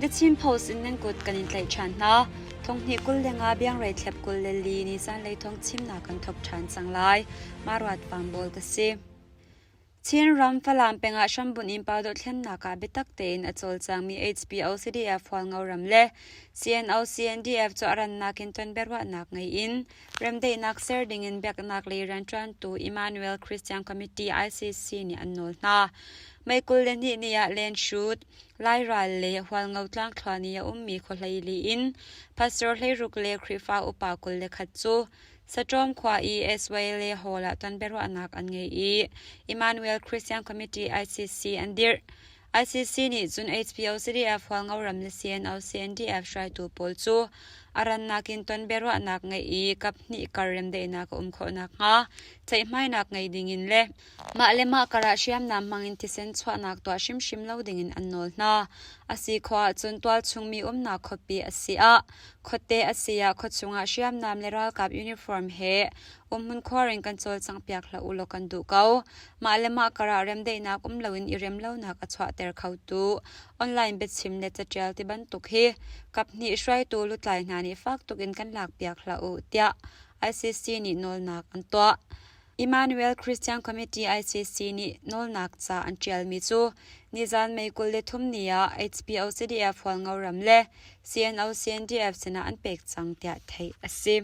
The Chin Post in nan kut kan in tlaih ṭhan hna. Thonghnih 25 biangrei thlep 24 ni zanlei thawng chimnak kan thawk ṭhan cang lai. Maruat Vangbawl ka si. Chinram Falam peng ah hrambunh in pa dohthlennak ah biatak tein a cawlcangmi HPO-CDF Hualngo ram le CNO-CNDF cu a rannak in tonbiaruahnak ngei in remdaihnak ser ding in biaknak lei rianṭuantu Emmanuel Christian Committee ICC nih an nawl hna. May 22 ni ah Lenhrut, Lairal le Hualngo tlangthluan i a ummi khua 14 in pastor 16 le Khrihfa upa 21 cu Saṭawm khua i Eswele Hall ah tonbiaruahnak an ngei i Emmanuel Christian Committee ICC an dirh. ICC nih cun HPO-CDF Hualngo ram le CNO-CNDF hruaitu pawl cu a rannak in tonbiaruahnak ngeih i kaphnih kar remdaihnak a um khawh nakhnga ceihmainak ngei dingin le Mah le mah karah hriamnam hmangin thisen chuahnak tuah hrimhrim lo dingin an nawl hna. A si khawh ahcun tualchung mi umnak khuapi a si ah, khuate a si ah khuachung ah hriamnam le ralkap uniform he umhmun khuar in kan cawlcanghpiak hlah u law kan duh ko. Mah le mah karah remdaihnak um loin i rem lonak a chuahter khotu online biachim le caṭial ti bantuk hi kaphnih hruaitu lutlai hna nih fak tuk in kan lakpiak hlah u, tiah ICC nih nawlnak an tuah. Emmanuel Christian Committee ICC nih nawlnak ca an ṭialmi cu nizan May 23 ni ah HPO-CDF Hualngo ram le CNO-CNDF sinah an pek cang tiah theih a si.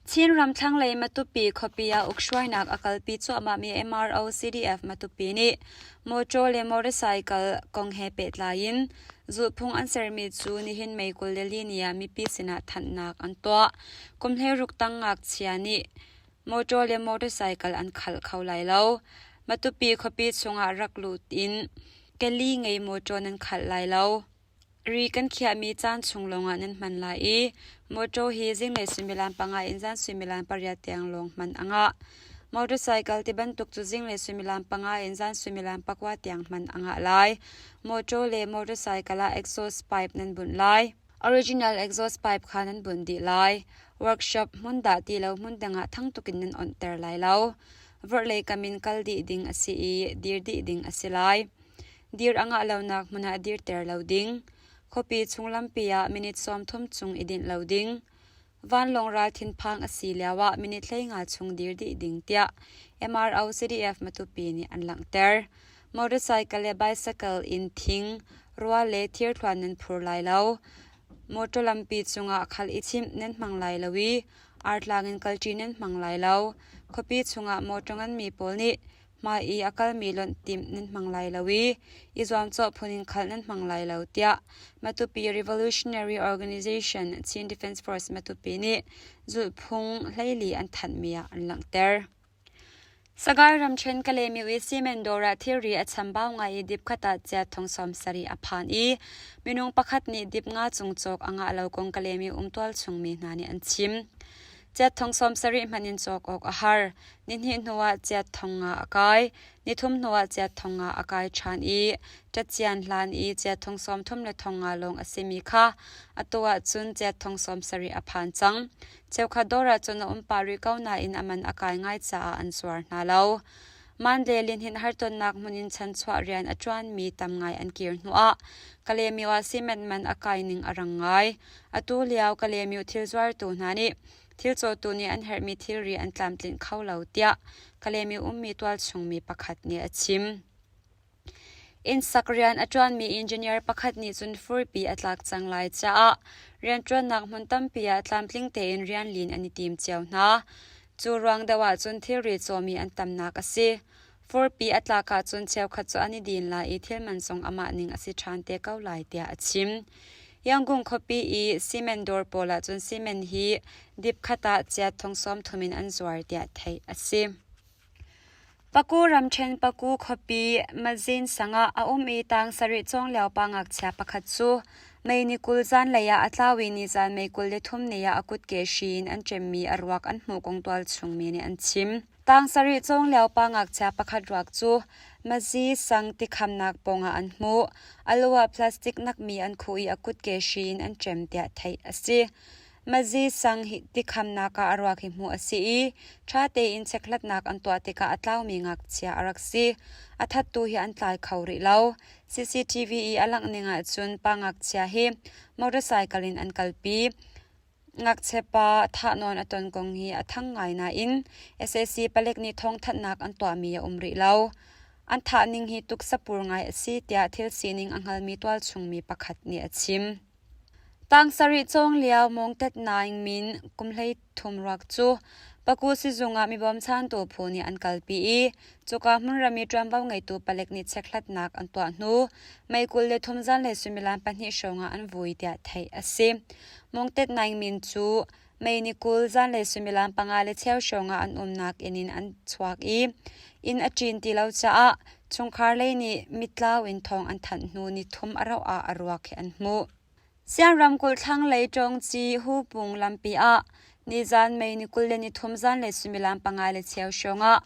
Chinram thlanglei Matupi khuapi ah ukhruainak a kalpi cuahmahmi MRO-CDF Matupi nih mawṭaw le motorcycle kong he pehtlai in zulhphung an sermi cu nihin May 24 ni ah mipi sinah thanhnak an tuah. Kum 16 tang ngakchia nih Mawṭaw le motorcycle an khalh kho lai lo. Matupi khuapi chungah rak lut in keli ngei mawṭaw nan khalh lai lo. Ri kan khiahmi caan chung lawngah nan hman lai i mawṭaw hi zinglei suimilam panga in zan suimilam pariat tiang lawng hman a ngah. Motorcycle ti bantuk cu zinglei suimilam panga in zan suimilam pakua tiang hman a ngah lai. Mawṭaw le motorcycle ah exhaust pipe nan bunh lai. Original exhaust pipe kha nan bunh dih lai. Workshop hmun dah ti lo hmun dang ah thang tuk in nan onhter lai lo. Vorhlei kam in kal dih ding a si i dir dih ding a si lai. Dir a ngah lonak hmun ah dirter lo ding. Khuapi chung lampi ah minute 30 chung i dinh lo ding. Vanlawng ral thinphang a si lio ah minute 15 chung dir dih ding tiah MRO CDF Matupi nih an langhter. Motorcycle le bicycle in thing, rua le thirthluan nan phur lai lo. Motor lampi cungah khal i chimh nan hmang lai lo i artlang in kalṭi nan hmang lai lo. Khuapi chungah motor nganmi pawl nih hmai i a kalmi lonh timh nan hmang lai lo i i zuamcawh phun in khalh nan hmang lai lo tiah Matupi Revolutionary Organization Chin Defense Force Matupi nih zulhphung 14 an thanhmi ah an langhter. Sagaing ramṭhen Kalaymyo i cement dawr ah thilri a chambau ngai i dip khat ah chiat thong 70 a phan i minung pakhat nih dip nga cung cawk a ngah lo kong Kalaymyo um tualchung mi hna nih an chim. Chiat thong 70 hmanh in cawk awk a har. Nihnih hnuah chiat thong nga a kai. Nithum hnuah chiat thong nga a kai ṭhan i ṭatcian hlan i chiat thong 30 le thong nga lawng a simi kha atu ahcun chiat thong 70 a phan cang. Cheukhat dawr ahcun a um pah rih ko nain a man a kai ngai caah an zuar hna lo. Mandalay lihnin hartonnak hmun in chanchuah rian a ṭuanmi tam ngai an kir hnuah Kalaymyo ah cement man a kai ning a rang ngai. Atu lio Kalaymyo thil zuartu hna nih thil cawtu nih an herhmi thilri an tlamtlinh kho lo tiah Kalaymyo ummi tualchung mi pakhat nih a chim. Innsak rian a ṭuanmi engineer pakhat nih cun furpi a tlak cang lai caah rianṭuannak hmun tampi ah tlamtling tein rian lin an i tim cio hna. Cu ruang deuh ahcun thilri cawmi an tamnak a si. Furpi a tlak ahcun cheukhat cu an i din lai i thil man zong amah ning a si ṭhan te ko lai tiah a chim. Yangon khuapi i cement dawr pawl ahcun cement hi dip khat ah chiat thong 30 in an zuar tiah theih a si. Paku ramṭhen Paku khuapi Mazin sang ah a um i tang sarih cawng lio pa ngakchia pakhat cu May ni 20 zanlei ah a tlau i nizan May 23 ni ah a kutke hri in an ṭemmi a ruak an hmuh kong tualchung mi nih an chim. Tang sarih cawng lio pa ngakchia pakhat ruak cu Mazi sang tikhamnak pawngah an hmuh. A lu ah plastic nakmi an khuh i a kutke hri in an ṭem tiah theih a si. Mazi sang hi tikhamnak ah a ruak hi hmuh a si i ṭha tein chekhlatnak an tuah tikah a tlaumi ngakchia a rak si. A thattu hi an tlai kho rih lo. CCTV i a langh ning ahcun pa ngakchia hi motorcycle in an kalpi. Ngakchia pa thahnawn a ton kong hi a thang ngai nain sac palek nih thawngthanhnak an tuahmi a um rih lo. An thah ning hi tuksapur ngai a si tiah thil sining a hngalmi tualchungmi pakhat nih a chim. Tang sarih cawng lio Mawng Tet Naing min kum 13 ruak cu Paku sizung ah mi bawmchantu phu nih an kalpi i cuka hmunram i ṭuanvo ngeitu palek nih chekhlatnak an tuah hnu May 23 zanlei suimilam 2 hrawng ah an vui tiah theih a si. Mawng Tet Naing min cu May ni 20 zanlei suimilam 5:15 hrawng ah an umnak inn in an chuak i inn a ṭin ti lo caah chungkhar lei nih mitlau in thawng an thanh hnu ni thum a rauh ah a ruak hi an hmuh. Sian ramkulh thlanglei Ṭawngci Hupung lampi ah nizan May ni 23 zanlei suimilam 5:15 hrawng ah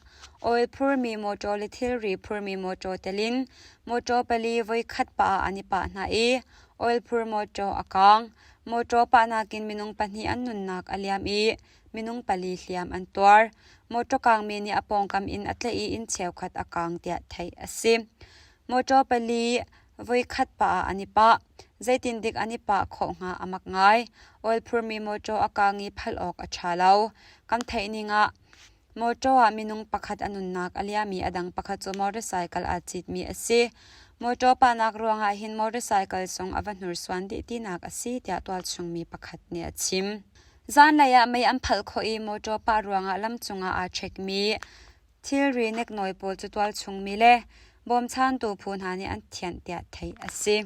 oil phurmi mawṭaw le thilri phurmi mawṭaw tel in mawṭaw pali voikhat pah ah an i pah hna i oil phur mawṭaw a kaang. Mawṭaw pahnak in minung pahnih an nunnak a liam i minung pali hliam an tuar. Mawṭaw kaangmi nih a pawngkam inn a tlaih i inn cheukhat a kaang tiah theih a si. Mawṭaw pali voikhat pah ah an i pah. Zeitindik an i pah khawh hnga a mak ngai. Oil phurmi mawṭaw a kaang i phalh awk a ṭha lo. Kan theih ning ah Mawṭaw ah minung pakhat a nunnak a liam i a dang pakhat cu motorcycle aa citmi a si. Mawṭaw pahnak ruangah hin motorcycle zong a va hnursuan dih tinak a si tiah tualchungmi pakhat nih a chim. Zanlei ah mei an phalh khawh i mawṭaw pah ruangah lam cungah aa ṭhekmi thilri neknawi pawl cu tualchungmi le bawmchantu phu hna nih an thianh tiah theih a si.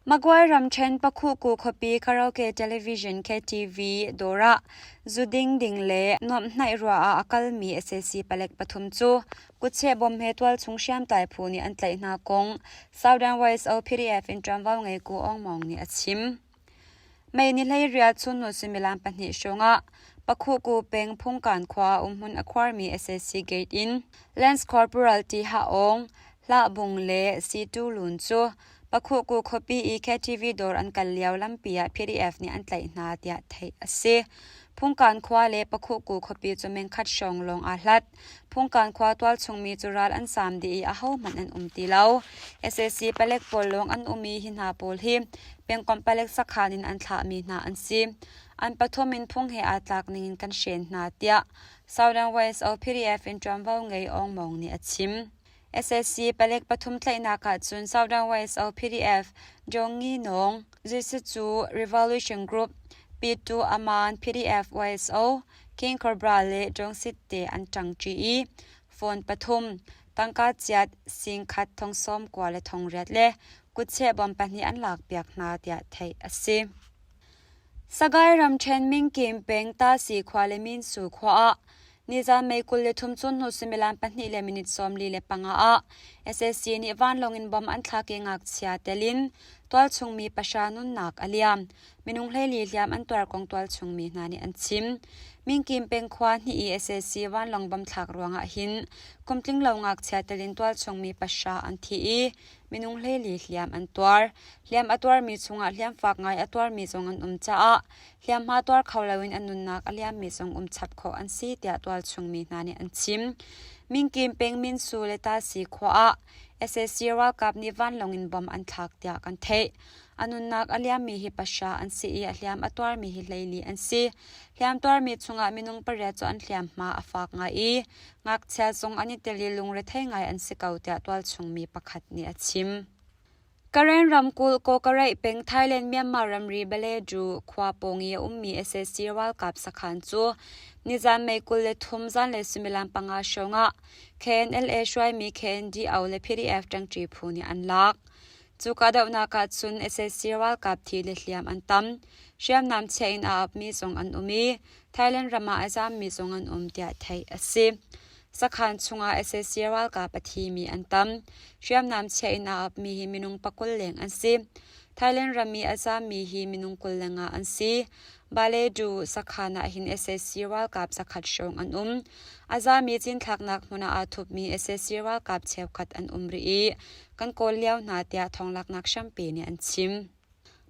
Magway ramṭhen Pakhuku khuapi karaoke television KTV dawr ah zu ding ding le nuamhhnaih ruah ah a kalmi sac palek pathum cu kutcheh bom he tualchung hriamtlai phu nih an tlaih hna kong Southern Voice of PDF in ṭuanvo ngei Ku Aung Maung nih a chim. May ni 18 chunhnu suimilam 2 hrawng ah Pakhuku peng Phungkan khua umhmun a khuarmi sac gate in Lance Corporal Ti Ha Aung, Hlah Bung le Situ Lun cu Pakhuhku khuapi i KTV dawr an kal lio lampi ah PDF nih an tlaih hna tiah theih a si. Phungkan khua le Pakhuhku khuapi cu mengkhat hrawng lawng aa hlat. Phungkan khua tualchungmi cu ral an saam dih i ahohmanh an um ti lo. Sac palek pawl lawng an um i hi hna pawl hi pengkomh palek sakhan in an thlahmi hna an si. An pathum in phung he aa tlak ning in kan hren hna tiah Southern West o PDF in ṭuanvo ngei Aung Maung nih a chim. Sac palek pathum tlaihnak ahcun Southern West o PDF Jongi Nawng, Zisicu Revolution Group, Pitu Aman PDF YSO, King Cobra le Jongsit te an ṭangṭi i phone pathum, tangka chiat singkhat thong 90 le 800 le kutcheh bom pahnih an lakpiak hna tiah theih a si. Sagaing ramṭhen Mingkim peng Tasi khua le Minsu khua ah nizan May 23 chun hnu suimilam 2:45 ah sac nih vanlawng in bomb an thlak i ngakchia tel in tualchung mi pahra nunnak a liam. Minung 14 hliam an tuar kong tualchung mi hna nih an chim. Mingkim peng khua hnih i sac vanlawng bomb thlak ruangah hin kum tlinglo ngakchia tel in tualchung mi pahra an thi i minung 14 hliam an tuar. Hliam a tuarmi chungah hliam fak ngai a tuarmi zong an um caah hliamhma tuar kho loin an nunnak a liammi zong um chap khawh an si tiah tualchung mi hna nih an chim. Mingkim peng Minsu le Tasi khua ah sac ralkap nih vanlawng in bomb an thlak tiah kan theih. A nunnak a liammi hi pahra an si i a hliam a tuarmi hi 14 an si. Hliam tuarmi chungah minung pariat cu an hliamhma a fak ngai i ngakchia zong an i tel i lungrethei ngai an si ko tiah tualchung mi pakhat nih a chim. Karen ramkulh Kawkaraih peng Thailand-Myanmar ramri Baledu khua pawng i a ummi sac ralkap sakhan cu nizan May 23 zanlei suimilam 5 hrawng ah KNLA hruaimi KNDO le PDF ṭangṭi phu nih an lak. Cu kahdohnak ah cun sac ralkap thi le hliam an tam. Hriamnam chiah in aa apmi zong an um i Thailand ram ah a zaammi zong an um tiah theih a si. Sakhan chungah sac ralkap a thimi an tam. Hriamnam chiah in aa apmi hi minung pakul leng an si. Thailand ram i a zaammi hi minung 25 an si. Baledu sakhan ah hin sac ralkap zakhat hrawng an um. A zaami cinthlaknak hmun ah aa thupmi sac ralkap cheukhat an um rih i kan kawl lio hna tiah thawnglaknak hrampi nih an chim.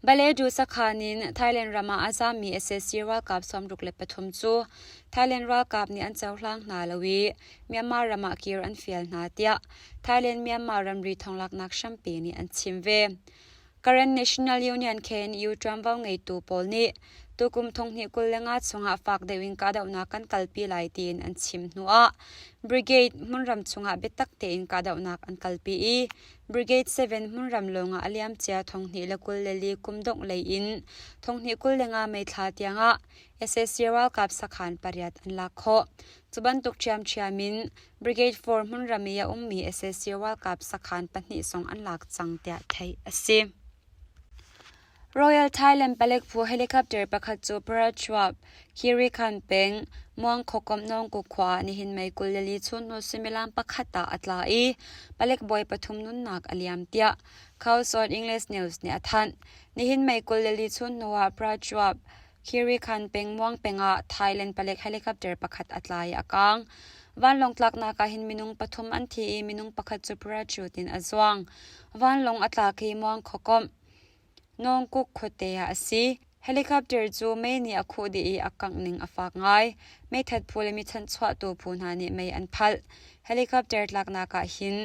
Baledu sakhan in Thailand ram ah a zaammi sac ralkap 63 cu Thailand ralkap nih an cohlang hna lo i Myanmar ram ah kir an fial hna tiah Thailand-Myanmar ramri thonglaknak hrampi nih an chim ve. Karen National Union KNU ṭuanvo ngeitu pawl nih tukum 2025 chungah fak deuh in kahdohnak kan kalpi lai tiin an chim hnuah Brigade hmunram chungah biatak tein kahdohnak an kalpi i Brigade 7 hmunram lawngah a liamcia 2024 kum dongh lei in 2025 May thla tiangah sac ralkap sakhan pariat an lak khawh. Cu bantuk ṭhiamṭhiam in Brigade 4 hmunram i a ummi sac ralkap sakhan pahnih zong an lak cang tiah theih a si. Royal Thailand palek phu helicopter pakhat cu Prachuap, Khiri Khan peng, Muang khuakomh Nawngku khua ah nihin May 24 chunhnu suimilam pakhat ah a tla i palek bawi pathum nunnak a liam tiah Khaosod English News nih a thanh. Nihin May 24 chunhnu ah Prachuap, Khiri Khan peng Muang peng ah Thailand palek helicopter pakhat a tla i a kaang. Vanlawng tlaknak ah hin minung pathum an thi i minung pakhat cu parachute in a zuang. Vanlawng a tlak hi Muang khuakomh Nawngkuk khuate ah a si. Helicopter cu mei nih a khuh dih i a kangh ning a fak ngai. Meithat phu le mi chanhchuahtu phu hna nih mei an phalh. Helicopter tlaknak ah hin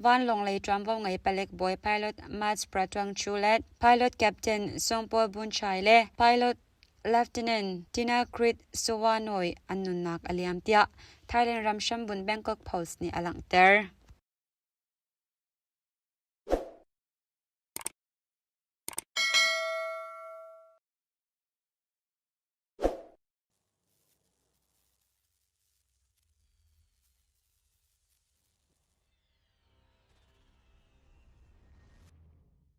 vanlawng lei ṭuanvo ngei palek bawi pilot Maj Pratuang Chulet, pilot captain Songpaul Bunchai le pilot Lieutenant Tinakrit Suwanoi an nunnak a liam tiah Thailand ram hrambunh Bangkok Post nih a langhter.